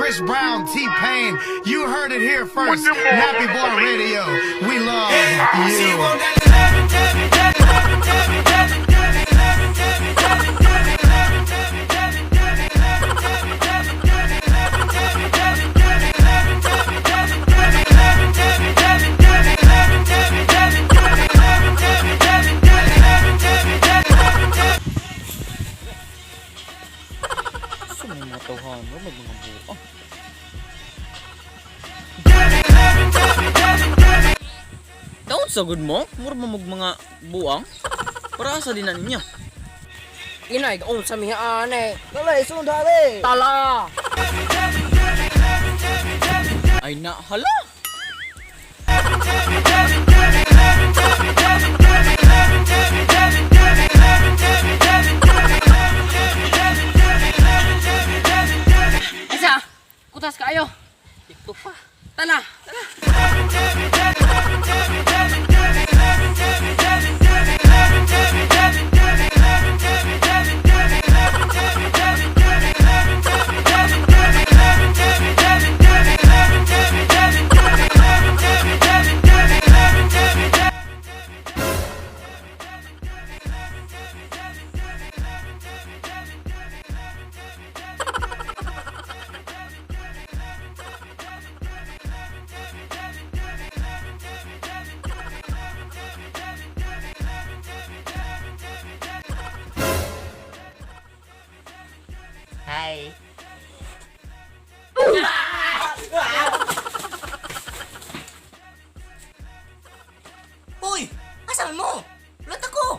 Chris Brown, T-Pain. You heard it here first. Nappy Boy Radio. We love you. Sa may mga tawhan, mag mga buang. Daot sa good mo, mura mo mag mga buang. Para asa din na ninyo. Inay, unsa mi ane. Dali, sundali. Tala. Ay na, hala! Asa? Kutas kaayo. TikTok pa. Tala, tala. Hi. Uy! Asan mo? Lot ako!